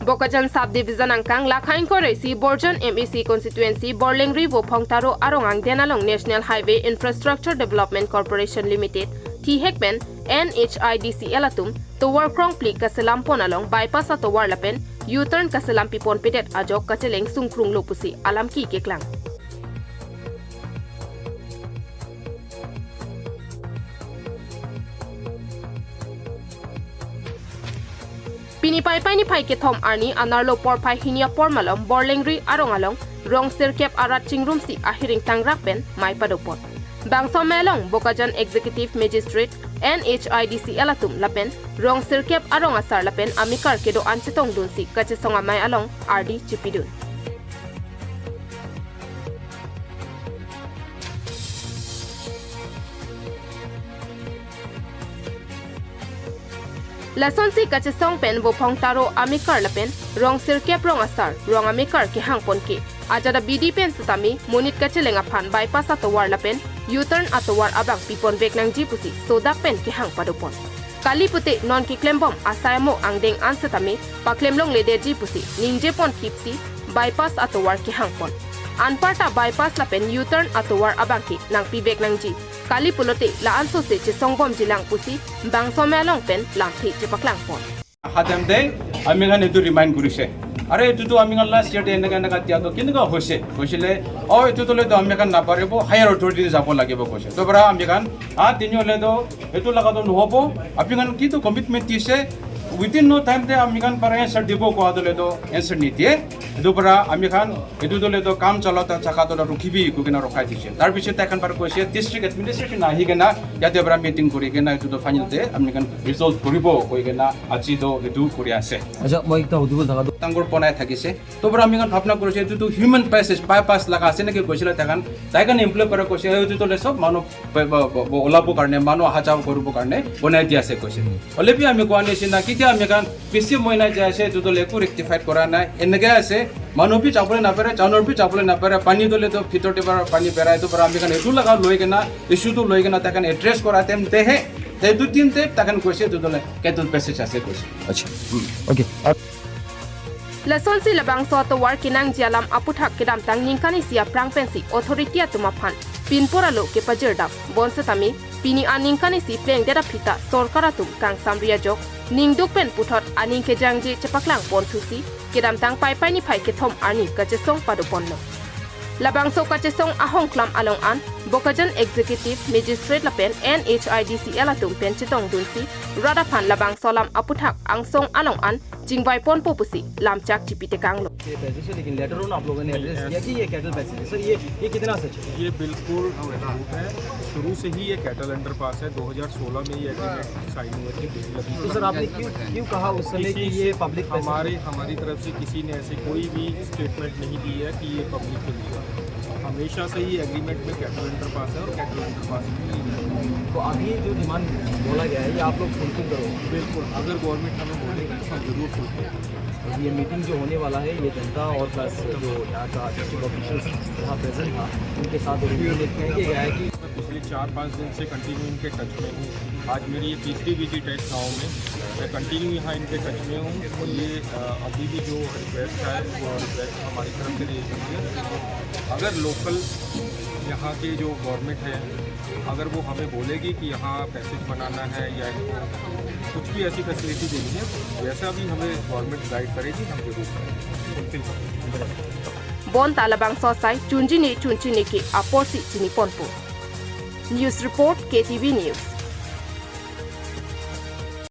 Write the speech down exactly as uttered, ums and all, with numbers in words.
Bokajan Sub Division angkang lakha ingkoi ra isi Borjan M A C constituency Borlengri Vophong Taro arong angden along National Highway Infrastructure Development Corporation Limited, thihek pen N H I D C L atum tovar krongphli kaselam pon along bypass atovar lapen U-turn kaselam pipon pedet ajok kacheleng sungkrung lo pusi alam keklang. Pini Paipai niphai kethom arni anerlo porphai hini apor malom Borlengri arong along rong sirkep arat chingrumsi ahiring tangrak pen mei padopon. Bangso mei along Bokajan Executive Magistrate N H I D C L atum lapen rong sirkep arong asar lapen amekar kedo-an chetongdunsi kachesong amei along ardi chipidun. Lasonsi kachesong pen Vophong Taro amekar lapen rong sirkep rong asar, rong amekar kehang pon ke ajat abidi pen setame monit kacheleng aphan bypass atovar lapen U-turn atovar abang pipon vek nangji pusi sodak pen kehang padopon. Kali pute non keklembom asai amo angdeng an setame paklem longledetji pusi ningje pon kipsi bypass atovar kehang pon. Anparta bypass lapen U-turn atovar abang ke nangpi vek nangji. Kali pulote la-an sose chesong bomji lang pusi bangso mei along pen lamthe chepaklang pon. Hatem de, ami khan etu remind korise. Are etu to ami khan last year de eneka eneka diya to, keneka hoise? Koisile, "Oh, etu to le to ami khan naparibo, higher authority te jabo lagibo," koise. To para ami khan, ah, tinyo le to, etu laga to nohobo, apni khan ki to commitment dise, within no time te ami khan para answer dibo kowa to le to answer nidiye. Etu para ami khan etu to le to kam chalota thaka to rukhibi koi kena rokhai dise. Tar pichot tai khan para koise district administration ahi kena yate para meeting kori kena etu to final te ami khan resolve koribo koi kena aji to etu kori ase. Acha, moi ekta hudibo jaga do. Tangor ponai thakise. To para ami khan bhabna korise etu to human passage bypass laga ase naki koisila tai khan, tai khan employ para koise etu to le sob manu pe-, bo-, bo-, bo-, olabo karne, manu aha jawa koribo karne bonai diya ase koise. Hmm. Ole bi ami kowa nisina, ketia ami khan bisi moi nai jai ase, etu to le eko rectified kora nai. Eneka ase, manu bi jabole napare, janwar bi jabole napare, pani to le to bhitor te para pani berai, to para ami khan etu laga loi kena, issue to loi kena tai khan address kora atem dehe, te du tin te tai khan koise etu to le scheduled passage ase koise. Acha. Hmm. Okay. Lasonsi labangso atovar kenangji alam aputhak kedamtang ningkan isi aphrang pensi authority atum aphan pinpur alo kepajirdam. Bonsetame pini aningkan isi plengdet aphi ta sorkar atum kangsamri ajok ningduk pen puthot aning kejangje chepaklang ponthusi kedamtang Paipai niphai kethom arni kachesong padoponlo. Labangso kachesong ahongklam along an Bokajan Executive Magistrate lapen N H I D C L atum pen chetongdunsi rat aphan labangso alam aputhak angsong along an chingvai ponpo pusi lamchak chipitekanglo. ये पैसेज है, लेकिन later on आप लोगों ने एड्रेस किया कि ये cattle passage है। सर, ये, ये कितना सच है? ये बिल्कुल झूठ है। शुरू से ही ये कैटल अंडरपास है, दो हज़ार सोलह में ये एग्रीमेंट साइन हुए थे, बिल लगी तो थी। सर, आपने क्यों, क्यों कहा उस समय कि किसी ये पब्लिक पैसेज हमारे, है? हमारी तरफ से किसी ने ऐसे कोई भी स्टेटमेंट नहीं दी है कि ये पब्लिक के लिए है। हमेशा से ही एग्रीमेंट में कैटल अंडरपास है और कैटल अंडरपास में ही है। तो अभी जो डिमांड बोला गया है, ये आप लोग फुलफिल करोगे? बिल्कुल, अगर गवर्नमेंट हमें बोलेगी तो हम जरूर फुलफिल करेंगे। और ये मीटिंग जो होने वाला है, ये जनता और प्लस जो यहाँ का डिस्ट्रिक्ट ऑफिशियल्स यहाँ प्रेजेंट था, उनके साथ और उन्होंने कह के गया है कि मैं पिछले चार पाँच दिन से कंटिन्यू इनके टच में हूँ। आज मेरी ये तीसरी विजिट है इस गाँव में। मैं कंटिन्यू यहाँ इनके टच में हूँ। और ये, अ, अभी भी जो रिक्वेस्ट है, वो रिक्वेस्ट हमारी तरफ से रेज हुई है। अगर लोकल यहाँ के जो गवर्नमेंट है, अगर वो हमें बोलेगी कि यहाँ पैसेज बनाना है या इनको कुछ भी ऐसी फैसिलिटी देनी है, जैसा भी हमें गवर्नमेंट गाइड करेगी, हम जरूर करेंगे, फुलफिल करेंगे। Bonta labangso asai chunjini chunjini ke aporsi chiniponpo. News report, K T V News.